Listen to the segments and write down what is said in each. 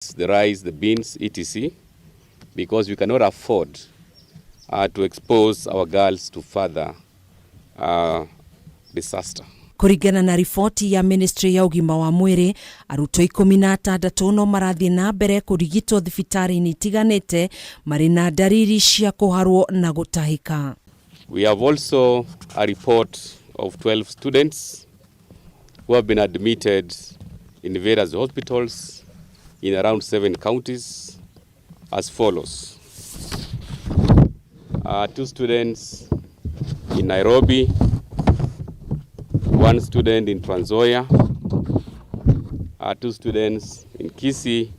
The rice, the beans, etc., because we cannot afford to expose our girls to further disaster. Kũringana na riboti ya ministry ya ũgima wa mwĩrĩ, arutwo 16 no marathiĩ na mbere kũrigitwo thibitarĩ-inĩ itiganĩte marĩ na ndariri cia kũharwo na gũtahĩka. We have also a report of 12 students who have been admitted in various hospitals in around 7 counties as follows. 2 students in Nairobi, 1 student in Trans Nzoia, 2 students in Kisii,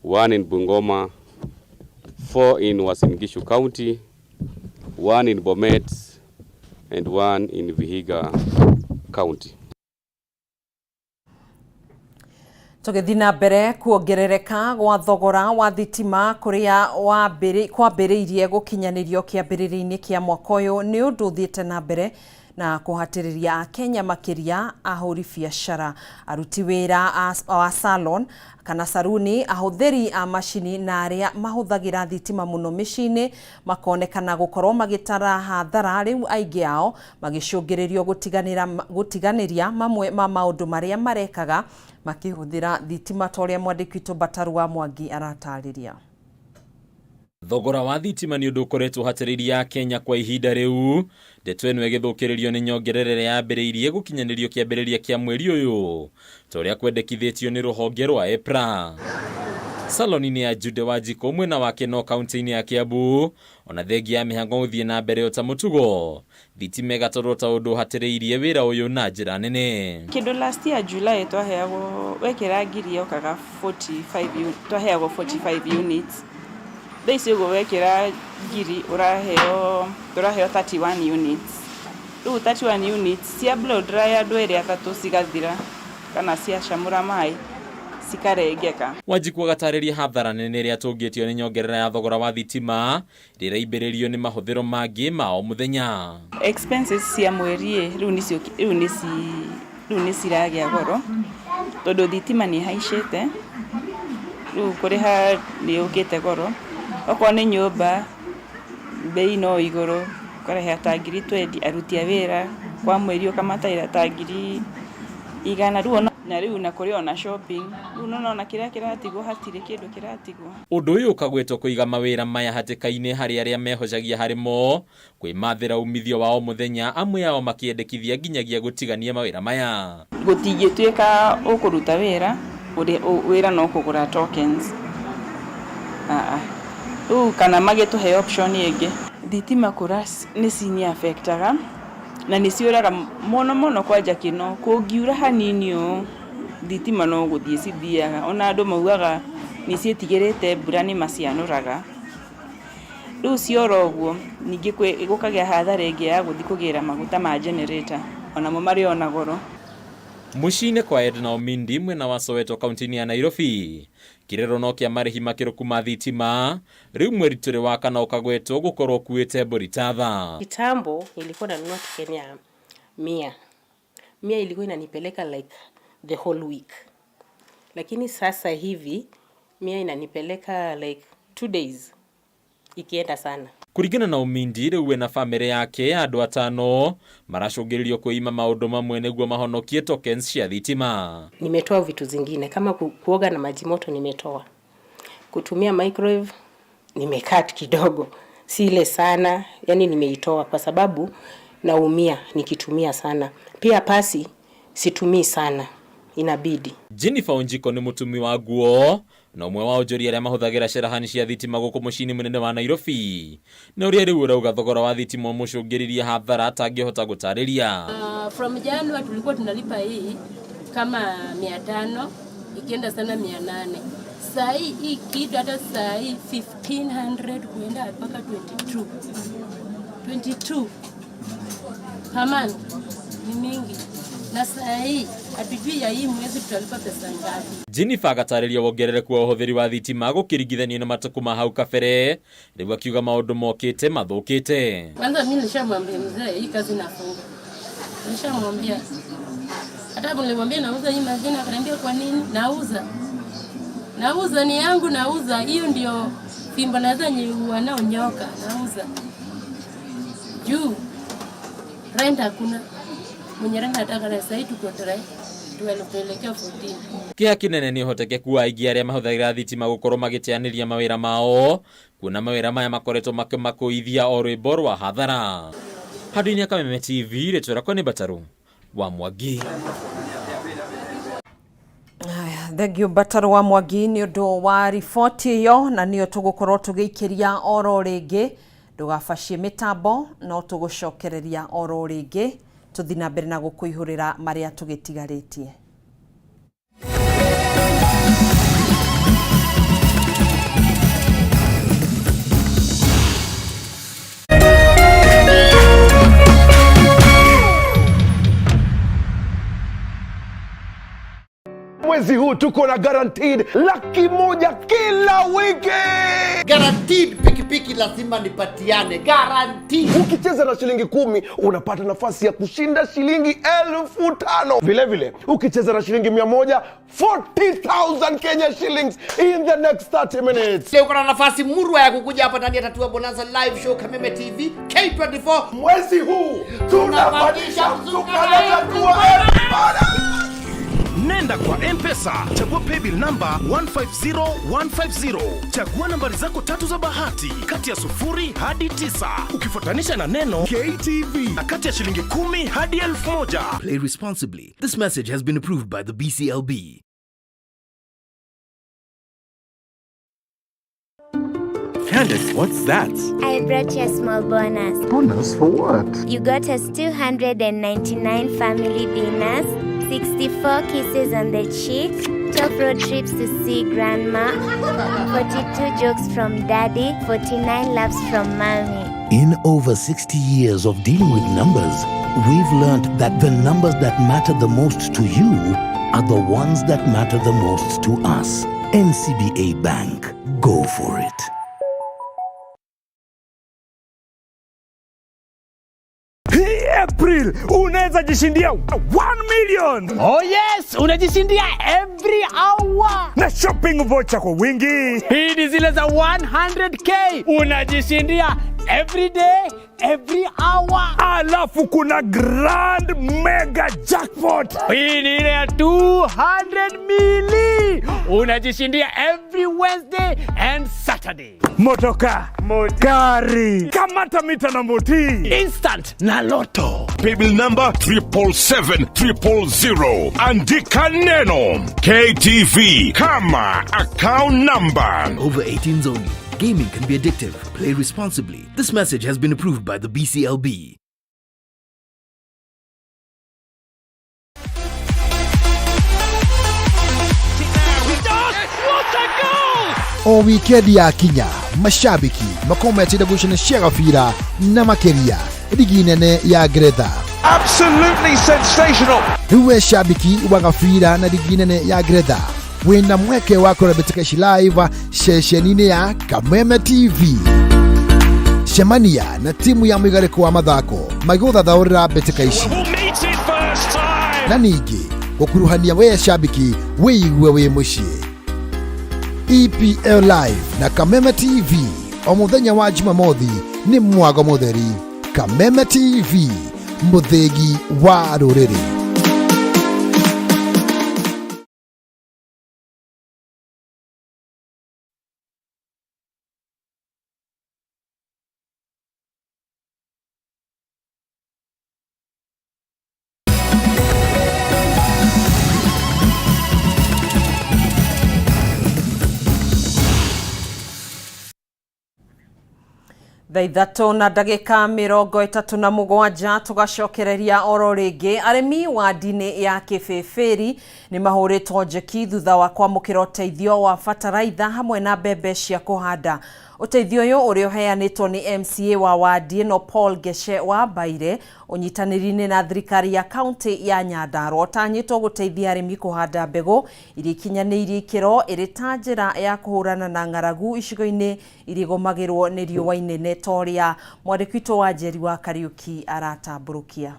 1 in Bungoma, 4 in Uasin Gishu County, 1 in Bomet, and 1 in Vihiga County. Tũgĩthiĩ na mbere, kuongerereka gwa thogora wa thitima kũrĩa kwambĩrĩirie gũkinyanĩrio kĩambĩrĩria-inĩ kĩa mwaka ũyũ nĩ ũndũ ũthiĩte na mbere na kũhatĩrĩria Akenya, makĩria ahũri biacara, aruti wĩra a salon kana saruni, ahũthĩri a macini na arĩa mahũthagĩra thitima mũno mĩciĩ-inĩ makonekana gũkorwo magĩtara hathara, rĩu aingĩ ao magĩcũngĩrĩrio gũtiganĩria mamwe ma maũndũ marĩa marekaga makĩhũthĩra thitima, ta ũrĩa mwandĩki witũ Bataru wa Mwangi aratarĩria. Thogora wa thitima nĩ ũndũ ũkoretwo hatĩrĩirie Akenya kwa ihinda rĩu. Ndeto ĩno ĩgĩthũkĩrĩrio nĩ nyongerera ĩrĩa yambĩrĩirie gũkinyanĩrio kĩambĩrĩria kĩa mweri ũyũ ta ũrĩa kwendekithĩtio nĩ rũhonge rwa EPRA. Saloni-inĩ ya Jude Wanjikũ mwena wa Keno kaunti-inĩ ya Kiambu, ona thengia ya mĩhango gũthiĩ na mbere o ta mũtugo, thitima ĩgatorwo ta ũndũ ũhatĩrĩirie wĩra ũyũ na njĩra nene. Kĩndũ last year July twaheagwo wekĩra ngiri yokaga 45, twaheagwo 45 units. Thaa ici ũguo wekĩra ngiri ũraheo, tũraheo 31 units. Rĩu 31 units cia blow dry andũ erĩ atatũ cigathira, kana ciacamũra maĩ cikarengeka. Wanjikũ agatarĩria hathara nene ĩrĩa atũngĩtio nĩ nyongerera ya thogora wa thitima rĩrĩa imbĩrĩrio nĩ mahũthĩro mangĩ ma o mũthenya. Expenses cia mweri ĩ rĩu nĩcio rĩu nĩ ciragĩa goro tondũ thitima nĩ ĩhaicĩte, rĩu kũrĩha nĩ yũkĩte goro. Okorwo nĩ nyũmba bei no igũrũ, ũkarĩha ta ngiri 20, aruti a wĩra kwa mweri ũkamatarĩra ta 100,000. Rĩu ona na rĩu na kũrĩ ona shopping, rĩu nĩ ũrona kĩrĩa kĩratigwo hatirĩ kĩndũ kĩratigwo. Ũndũ ũyũ ũkagwetwo kũiga mawĩra maya hatĩka-inĩ harĩ arĩa mehocagia harĩ mo kwĩmathĩra umithio wa o mũthenya, amwe ao makĩendekithia nginyagia gũtigania mawĩra maya. Gũtingĩtuĩka ũkũruta wĩra wĩra no kũgũra tokens. Rĩu kana magĩtũhe option ĩngĩ. Thitima kũra nĩ cini affectaga na nĩ ciũraga mũno mũno kwanja kĩno, kũngiura hanini ũũ thitima no gũthiĩ cithiaga. Ona andũ maugaga nĩ ciĩtigĩrĩte mbura nĩ macianũraga. Rĩu ciora ũguo ningĩ gũkagĩa hathara ĩngĩ ya gũthiĩ kũgĩra maguta ma generator, onamo marĩ ona goro. Mũciĩ-inĩ kwa Edna Omindi mwena wa Soweto kaunti-inĩ ya Nairobi, kĩrĩro no kĩa marĩhi makĩrũku ma thitima rĩu mweri tũrĩ wa kana ũkagwetwo gũkorwo ũkuĩte mbũri ta tha. Kitambo nilikuwa nanunua token ya 100. 100 ilikuwa inanipeleka like the whole week, lakini sasa hivi 100 inanipeleka like 2 days ikienda sana. Kũringana na Omindi, rĩu we na bamĩrĩ yake ya andũ atano maracũngĩrĩrio kwĩima maũndũ mamwe nĩguo mahonokie tokens cia thitima. Nimetoa vitu zingine kama kuoga na maji moto, nimetoa kutumia microwave, nimecut kidogo, si ile sana, yani nimeitoa kwa sababu naumia nikitumia sana. Pia pasi situmii sana, inabidi. Jennifer Onjiko nĩ mũtumi wa nguo na ũmwe wa onjoria arĩa mahũthagĩra cerehani cia thitima gũkũ mũciĩ-inĩ mũnene wa Nairobi, na ũrĩa rĩu ũrauga thogora wa thitima ũmũcũngĩrĩrie hathara atangĩhota gũtarĩria. From January tulikuwa tunalipa hii kama 500, ikienda sana 800. Saa hii hii kitu hata saa hii 1500 kuenda mpaka 22. 22 per month ni mingi. Na saa hii hatujui ya hii mwezi tutalipa pesa ngapi. Jennifer agatarĩria wongerereku wa ũhũthĩri wa thitima gũkĩringithanio na matukũ ma hau kabere, rĩu akiuga maũndũ mokĩte mathũkĩte. Kwanza mimi nilishamwambia mzee hii kazi nafunga. Nilishamwambia. Hata nilimwambia nauza hii mashine, akaniambia kwa nini nauza? Nauza ni yangu, nauza hiyo ndio fimbo naweza nyiua nao nyoka, nauza juu rent hakuna mwenye rent anataka na sasa tuko dry tuelekea 14. Kĩeha kĩnene nĩ ũhotekeku wa aingĩ arĩa mahũthagĩra thitima gũkorwo magĩteanĩria mawĩra mao kuona mawĩra maya makoretwo makĩmakũithia o rwĩmbo rwa hathara. Handũ-inĩ ya Kameme TV, rĩtwa rĩakwa nĩ Mbataru wa Mwangi. Thengiå Mbataru wa Mwangi nä å ndå wa riboti ä yo na nä yo tå gå korwo tå gä ikä ria oro rä ngä ndågabacie mä tambo no tå gå cokereria oro rä ngä tå thiä na mbere na gå kå ihå rä ra marä a tå gä tigarä tie. Mwezi huu tuko na guaranteed 100,000 kila wiki. Guaranteed pikipiki lazima nipatiane. Guaranteed. Ukicheza na shilingi 10 unapata nafasi ya kushinda shilingi 5,000. Vile vile ukicheza na shilingi 100, 40,000 Kenya shillings in the next 30 minutes. Leo uko na nafasi murwa ya kukuja hapa ndani ya Tatua Bonanza live show Kameme TV K24. Mwezi huu tunapandisha mzuka na Tatua everybody. Nenda kwa M-Pesa, chagua paybill number 150150. Chagua nambari zako tatu za bahati kati ya 0 hadi 9, ukifuatanisha na neno KTV na kati ya shilingi 10 hadi 1,000. Play responsibly. This message has been approved by the BCLB. Candace, what's that? I brought you a small bonus. Bonus for what? You got us 299 family dinners, 64 kisses on the cheek, 12 road trips to see grandma, 42 jokes from daddy, 49 laughs from mommy. In over 60 years of dealing with numbers, we've learned that the numbers that matter the most to you are the ones that matter the most to us. NCBA Bank. Go for it. Hii April unaweza jishindia 1 million. Oh yes, unajishindia every hour na shopping voucher kwa wingi. Hii ni zile za 100k unajishindia every day every hour. Alafu kuna grand mega jackpot. Hii ni ile ya 200 mili unajishindia every Wednesday and Saturday. Motoka, gari, kamata mita na moti, instant na loto. Paybill number 777,000. Andika neno KTV kama account number. Over 18s only. Gaming can be addictive. Play responsibly. This message has been approved by the BCLB. O wikendi ya kinya mashabiki makometire gucana cia gabira na makiria rigi nene ya Ngeretha. Absolutely sensational. Riu we shabiki wa gabira na rigi nene ya Ngeretha wina mweke wa kũrora mbĩtĩka ici live ceceni-inĩ ya Kameme TV. Cemania na timu ya mũigarĩko wa mathako magĩgũthathaũrĩra mbĩtĩka ici na ningĩ gũkuruhania we shabiki wĩigue wĩ mũciĩ. EPL Live na Kameme TV o mũthenya wa Jumamothi nĩ mwago mũtheri. Kameme TV, mũthĩgi wa rũrĩrĩ. Thaa ithatũ na ndagĩka 37 tũgacokereria oro rĩngĩ arĩmi wadi-inĩ ya Kĩbĩbĩri nĩ mahũrĩtwo njeki thutha wa kwamũkĩra ũteithio wa bataraitha hamwe na mbembe cia kũhanda. Ũteithio ũyũ ũrĩa ũheanĩtwo nĩ MCA wa wadi ĩno Paul Geshe wa Mbaire ũnyitanĩri-inĩ na thirikari ya kaunti ya Nyandarua ũtanyĩtwo gũteithia arĩmi kũhanda mbegũ iria ikinyanĩirie ikĩro ĩrĩ ta njĩra ya kũhũrana na ng'aragu icigo-inĩ iria igũmagĩrwo nĩ riũa inene ta ũrĩa mwandĩki witũ wa Njeri wa Kariuki aratambũrũkia.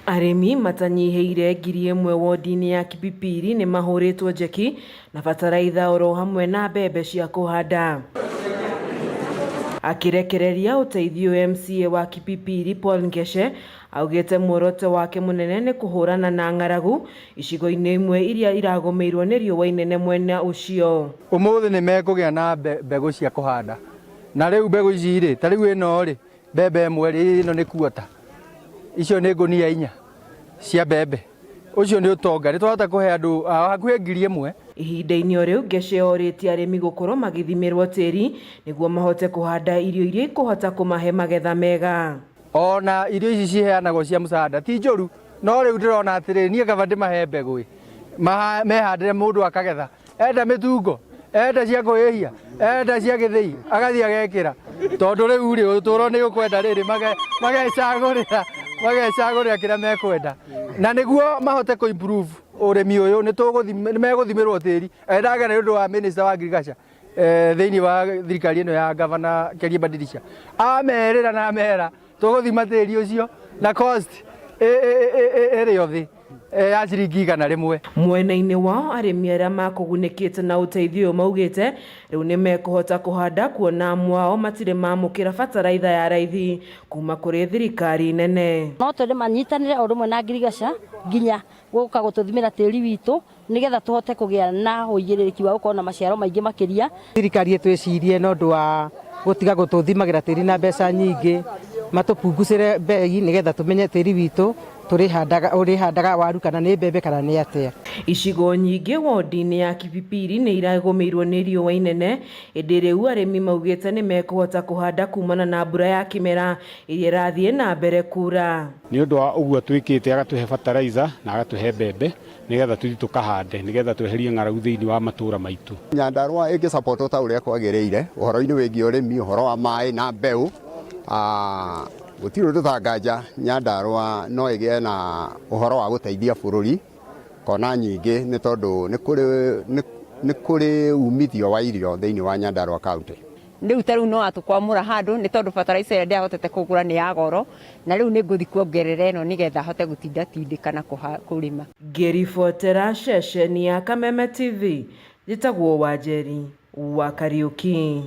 Arĩmi matanyihĩire 1,000 wodi-inĩ ya Kipipiri nĩmahũrĩtwo njeki na bataraitha oro hamwe na mbembe cia kũhanda. Akĩrekereria ũteithio MCA wa Kipipiri Paul Ngeshe augĩte muoroto wake mũnene nĩ kũhũrana na ng'aragu icigo-inĩ imwe iria iragũmĩirwo nĩ riũa inene mwena ũcio. Ũmũthĩ nĩ mekũgĩa na mbegũ cia kũhanda na rĩu mbegũ ici rĩ ta rĩu ĩno rĩ mbembe ĩmwe rĩ ĩno nĩ kuota icio nĩ ngũnia inya cia mbembe ũcio nĩ ũtonga nĩ twahota kũhe andũ hakuhĩ 1,000. Ihinda-inĩ o rĩu Ngeshe orĩtie arĩmi gũkorwo magĩthimĩrwo tĩri nĩguo mahote kũhanda irio iria ikũhota kũmahe magetha mega. Ona irio ici ciheanagwo cia mũcanda ti njũru no rĩu ndĩrona atĩrĩrĩ niĩ kaba ndĩmahe mbegũ ĩ mehandĩre mũndũ akagetha enda mĩtungo enda cia kwĩhia enda cia gĩthĩi agathiĩ agekĩra tondũ rĩu rĩ ũtũũro nĩ ũkwenda rĩrĩ magecagũrĩra magecagũrĩra kĩrĩa mekwenda na nĩguo mahote kũ improve ũrĩmi ũyũ nĩ megũthimĩrwo tĩri ndagera nĩ ũndũ wa minister wa agriculture thĩinĩ wa thirikari ĩno ya gavana Kerie Badilisha amerĩra na amera tũgũthima tĩri ũcio na cost ĩrĩ o thĩ ya ciringi 100. Mwena-inĩ wao arĩmi arĩa makũgunĩkĩte na ũteithio ũyũ maugĩte rĩu nĩ mekũhota kũhanda kuona amwe ao matirĩ mamũkĩra bataraitha ya raithi kuma kũrĩ thirikari nene. No twende manyitanĩre o rĩmwe na ngirigaca nginya gũka gũtũthimĩra tĩri witũ nĩgetha tũhote kũgĩa na ũigĩrĩrĩki wa gũkorwo na maciaro maingĩ makĩria. Thirikari ĩtwĩcirie na ũndũ wa gũtiga gũtũthimagĩra tĩri na mbeca nyingĩ, matũpungucĩre bei nĩgetha tũmenye tĩri witũ ũrĩhandaga waru kana nĩ mbembe kana nĩ atĩa. Icigo nyingĩ wodi-inĩ ya Kipipiri nĩ iragũmĩirwo nĩ riũa inene ĩndĩ rĩu arĩmi maugĩte nĩ mekũhota kũhanda kumana na mbura ya kĩmera ĩrĩa ĩrathiĩ na mbere kura. Nĩ ũndũ wa ũguo twĩkĩte agatũhe fertilizer na agatũhe mbembe nĩgetha tũthiĩ tũkahande nĩgetha tweherie ng'aragu thĩinĩ wa matũũra maitũ. Nyandarua ĩngĩsapotwo ta ũrĩa kwagĩrĩire ũhoro-inĩ wĩgiĩ ũrĩmi, ũhoro wa maĩ na mbeũ, gũtirĩ ũndũ tanganja Nyandarua no ĩgĩe na ũhoro wa gũteithia bũrũri kona nyingĩ nĩ tondũ nĩ kũrĩ umithio wa irio thĩinĩ wa Nyandarua County. Rĩu ta rĩu no atũkwamũra handũ nĩ tondũ fertilizer ĩrĩa ndĩrahotete kũgũra nĩ ya goro na rĩu nĩ ngũthiĩ kuongerera ĩno nĩgetha hote gũtindatindĩka na kũrĩma. Ngĩribotera ceceni ya Kameme TV njĩtagwo Wanjeri wa Kariũki.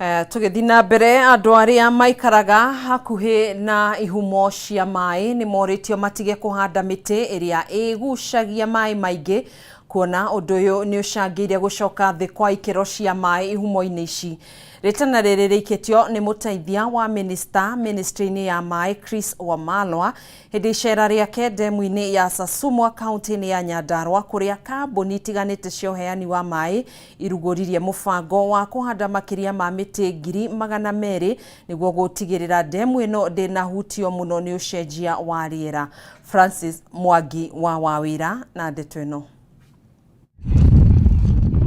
Tũgĩthiĩ na mbere andũ arĩa maikaraga hakuhĩ na ihumo cia maĩ nĩ morĩtio matige kũhanda mĩtĩ ĩrĩa ĩgucagia maĩ maingĩ kuona ũndũ ũyũ nĩ ũcangĩire gũcoka thĩ kwa ikĩro cia maĩ ihumo-inĩ ici. Rĩtana rĩrĩ rĩikĩtio nĩ mũteithia wa minista ministry-inĩ ya maĩ Chris Wamalwa hĩndĩ icera rĩake ndemu-inĩ ya Sasumwa kaunti-inĩ ya Nyandarua kũrĩa kambuni itiganĩte cia ũheani wa maĩ irugũririe mũbango wa kũhanda makĩria ma mĩtĩ 200,000 nĩguo gũtigĩrĩra ndemu ĩno ndĩnahutio mũno nĩ ũcenjia wa rĩera. Francis Mwangi wa Wawĩra na ndeto ĩno.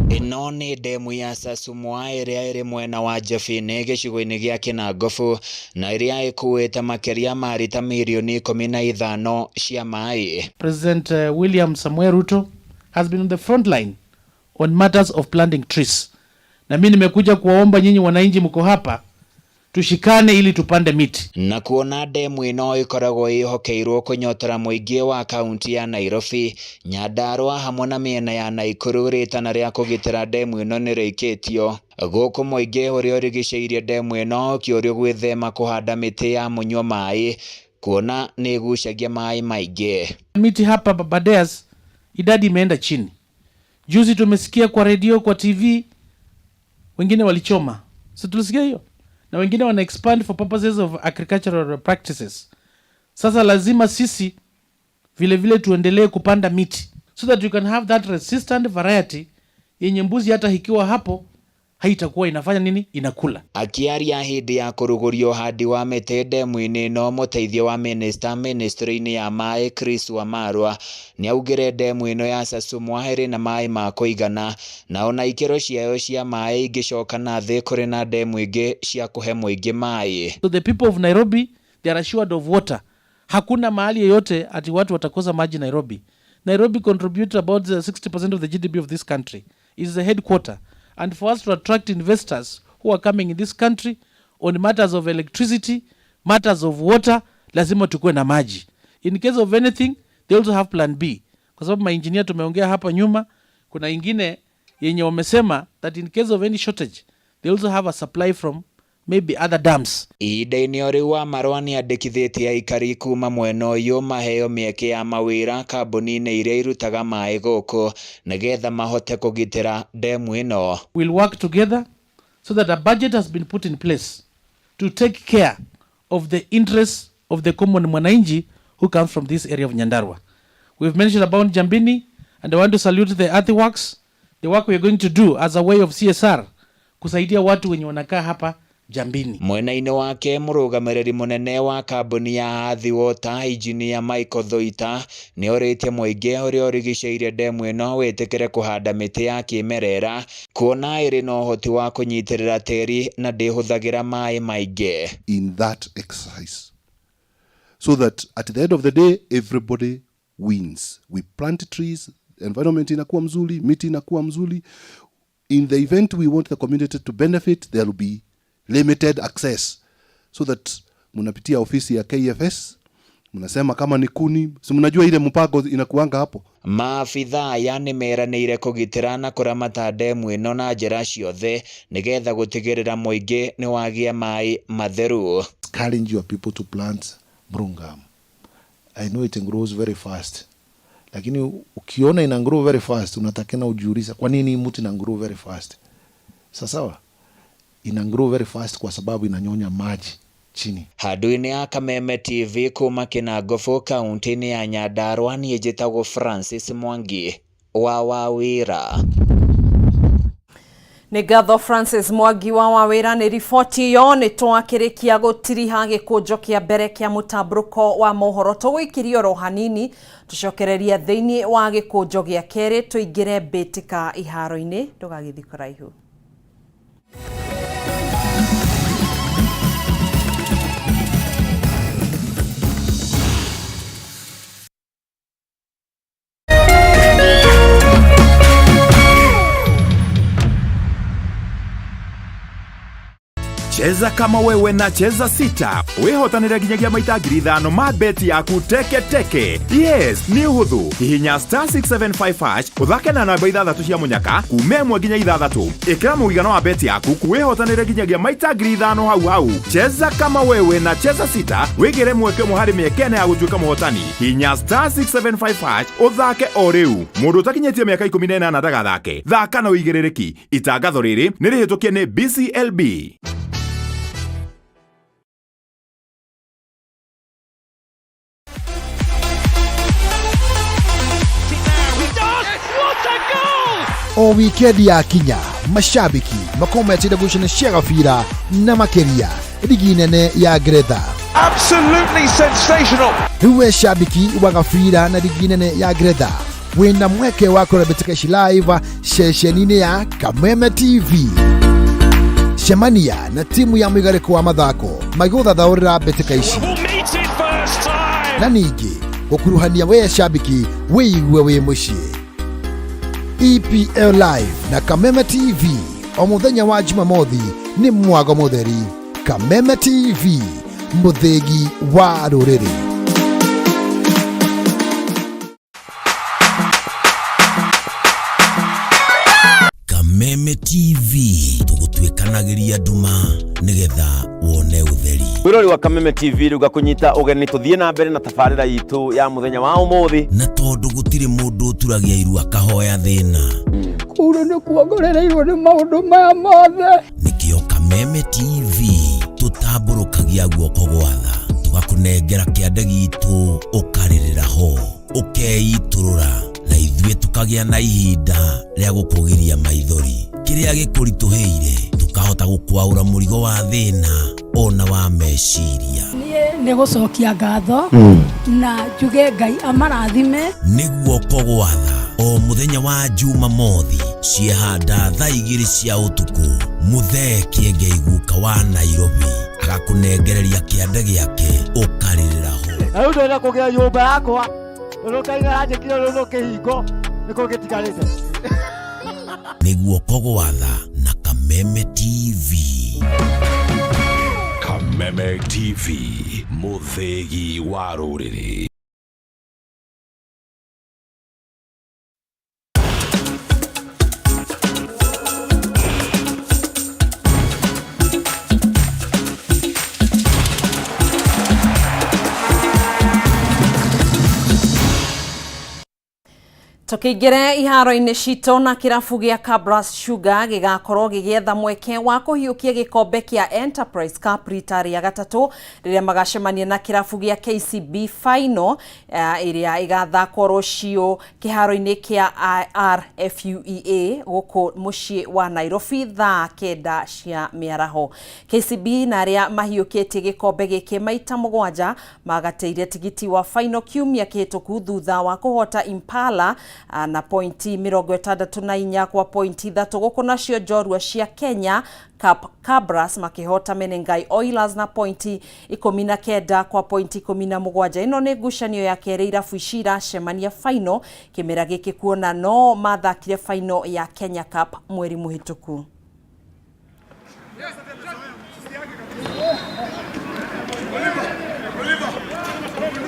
Ĩno nĩ ndemu ya Sasumwa ĩrĩa ĩrĩ mwena wa Jabini gĩcigo-inĩ gĩa Kinangofu na ĩrĩa ĩkuĩte makĩria ma rita mirioni 15 cia maĩ. President William Samoei Ruto has been on the front line on matters of planting trees. Na mimi nimekuja kuwaomba nyinyi wananchi mko hapa tushikane ili tupande miti. Na kuona ndemu ĩno ĩkoragwo ĩhokeirwo kũnyotora mũingĩ wa kaunti ya Nairobi, Nyandarua hamwe na mĩena ya Naikuru rĩtana rĩa kũgitĩra ndemu ĩno nĩ rĩikĩtio. Gũkũ mũingĩ ũrĩa ũrigicĩirie ndemu ĩno ũkĩũrio gwĩthema kũhanda mĩtĩ ya mũnyua maĩ kuona nĩ ĩgucagia maĩ maingĩ. Miti hapa Aberdares idadi imeenda chini. Juzi tumesikia kwa radio, kwa TV wengine walichoma. Si tulisikia hiyo? Na wengine wana expand for purposes of agricultural practices. Sasa lazima sisi vile vile tuendelee kupanda miti so that you can have that resistant variety yenye mbuzi hata ikiwa hapo haitakuwa inafanya nini, inakula. Akiaria hĩndĩ ya kũrugũria ũhandi wa mĩtĩ ndemu-inĩ ĩno, mũteithia wa minista ministry-inĩ ya maĩ Chris Wamarwa nĩaugire ndemu ĩno ya Sasumwa ĩrĩ na maĩ ma kũigana na ona ikĩro ciayo cia maĩ ingĩcoka na thĩ kũrĩ na ndemu ingĩ cia kũhe mũingĩ maĩ. So the people of Nairobi, they are assured of water. Hakuna mahali yeyote ati watu watakosa maji Nairobi. Nairobi contributes about 60% of the GDP of this country. It's the headquarter. And for us to attract investors who are coming in this country on matters of electricity, matters of water, Lazima tukuwe na maji. In case of anything, they also have plan B, kwa sababu mainjinia tumeongea hapa nyuma, kuna ingine yenye wamesema that in case of any shortage they also have a supply from maybe other dams. Ihinda-inĩ o rĩu Wamarwa nĩandĩkithĩtie aikari kuma mwena ũyũ maheo mĩeke ya mawĩra kambuni-inĩ iria irutaga maĩ gũkũ nĩgetha mahote kũgitĩra ndemu ĩno. We'll work together so that a budget has been put in place to take care of the interests of the common mwananchi who comes from this area of Nyandarua. We've mentioned about Jambini, and I want to salute the earthworks, the work we are going to do as a way of CSR kusaidia watu wenye wanakaa hapa Jambini. Mwena-inĩ wake mũrũgamĩrĩri mũnene wa kambuni ya Athi Water injinia Michael Thuita nĩorĩtie mũingĩ ũrĩa ũrigicĩirie ndemu ĩno wĩtĩkĩre kũhanda mĩtĩ ya kĩmerera kuona ĩrĩ na ũhoti wa kũnyitĩrĩra tĩri na ndĩhũthagĩra maĩ maingĩ. In that exercise, so that at the end of the day everybody wins. We plant trees, environment inakuwa mzuri, miti inakuwa mzuri. In the event we want the community to benefit, there will be limited access so that mnapitia ofisi ya KFS, mnasema kama ni kuni, si mnajua ile mpango inakuanga hapo. Maabithaa aya nĩmeranĩire kũgitĩra na kũramata ndemu ĩno na njĩra ciothe nĩgetha gũtigĩrĩra mũingĩ nĩwagĩa maĩ matheru. Challenge your people to plant mrungam. I know it grows very fast, lakini ukiona ina grow very fast unatakena ujiuliza kwa nini mti ina grow very fast. Sawa, ina grow very fast kwa sababu inanyonya maji chini. Handũ-inĩ ya Kameme TV kuma Kĩnangobu kaũntĩ-inĩ ya Nyandarua niĩ njĩtagwo Francis Mwangi wa Wawĩra. Nĩ ngatho Francis Mwangi wa Wawĩra nĩ riboti ĩyo. Nĩ twakĩrĩkia gũtiriha gĩkũnjo kĩa mbere kĩa mũtambũrũko wa mohoro, tũgũikirie oro hanini tũcokereria thĩinĩ wa gĩkũnjo gĩa kerĩ tũingĩre mbĩtĩka iharo-inĩ. Ndũgagĩthiĩ kũraihu. Cheza kama wewe na Cheza Sita wihotanire nginyagia maita 5,000 ma beti yaku teke teke. Yes, nĩ ũhũthũ. Hihinya star 675 hash ũthake na namba ithathatũ cia mũnyaka kuma 1 nginya 6. Ĩkĩra mũigana wa beti yaku wihotanire nginyagia maita 5,000 hau hau. Cheza kama wewe na Cheza Sita wĩgĩre mweke ũmwe harĩ mĩeke ĩna ya gũtuĩka mũhotani. Hihinya star 675 hash ũthake o rĩu. Mũndũ ũtakinyĩtie mĩaka 18 ndagathake. Thaka na ũigĩrĩrĩki. Itangatho rĩrĩ nĩ rĩhĩtũkie nĩ BCLB. O wikendi ya kinya mashabiki makometire gucana cia gabira na makiria rigi nene ya Ngeretha. Absolutely sensational. Rĩu we shabiki wa gabira na rigi nene ya Ngeretha wĩna mweke wa kũrora mbĩtĩka ici live ceceni-inĩ ya Kameme TV. Cemania na timu ya mũigarĩko wa mathako magĩgũthathaũrĩra mbĩtĩka ici na ningĩ gũkuruhania we shabiki wĩigue wĩ mũciĩ. EPL Live na Kameme TV o mũthenya wa Jumamothi nĩ mwago mũtheri. Kameme TV, mũthĩgi wa rũrĩrĩ. Kameme TV tũgũtuĩkanagĩria nduma nĩgetha wone ũtheri. Mwirori wa Kameme TV rĩu ngakũnyita ũgeni tũthiĩ na mbere na tabarĩra itũ ya mũthenya wa ũmũthĩ. Na tondũ gũtirĩ mũndũ ũturagia iru akahoya thĩna, Kũu nĩ kuongorereirwo nĩ maũndũ maya mothe. Nĩkĩo Kameme TV tũtambũrũkagia guoko gwa tha tũgakũnengera kĩande gitũ ũkarĩrĩra ho ũkeitũrũra na ithuĩ tũkagĩa na ihinda rĩa gũkũgiria maithori. Kĩrĩa gĩkũritũhĩire tũkahota gũkwaũra mũrigo wa thĩna ona wa meciria. Niĩ nĩ gũcokia ngatho na njuge Ngai amarathime. Nĩ guoko gwa tha o mũthenya wa Jumamothi ciehanda thaa 2 cia ũtukũ. Mũthee Kĩengei guka wa Nairobi agakũnengereria kĩande gĩake ũkarĩrĩra ho. Na rĩu ndĩrenda kũgĩa nyũmba yakwa ũrĩa Ngai aranjĩkire rũrũ kĩhingo nĩkĩo gĩtigarĩte. Nĩ guoko gwa tha na Kameme TV. Kameme TV, mũthĩgi wa rũrĩrĩ. Tũkĩingĩre iharo-inĩ citũ na kĩrabu gĩa Kabras Sugar gĩgakorwo gĩgĩetha mweke wa kũhiũkia gĩkombe kĩa Enterprise Cup rita rĩa gatatũ rĩrĩa magacemania na kĩrabu gĩa KCB final ĩrĩa ĩgathakwo rũciũ kĩharo-inĩ kĩa RFUEA gũkũ mũciĩ wa Nairobi thaa 9 cia mĩaraho. KCB na arĩa mahiũkĩtie gĩkombe gĩkĩ maita 7 magateire tigiti wa final kiumia kĩhĩtũku thutha wa kũhota Impala na pointi 64 kwa pointi 3 gũkũ nacio njorua cia Kenya Cup Kabras makĩhota Menengai Oilers na pointi 19 kwa pointi 17. Ĩno nĩ ngucanio ya kerĩ irabu ici iracemania final kĩmera gĩkĩ kuona no mathakire final ya Kenya Cup mweri mũhĩtũku.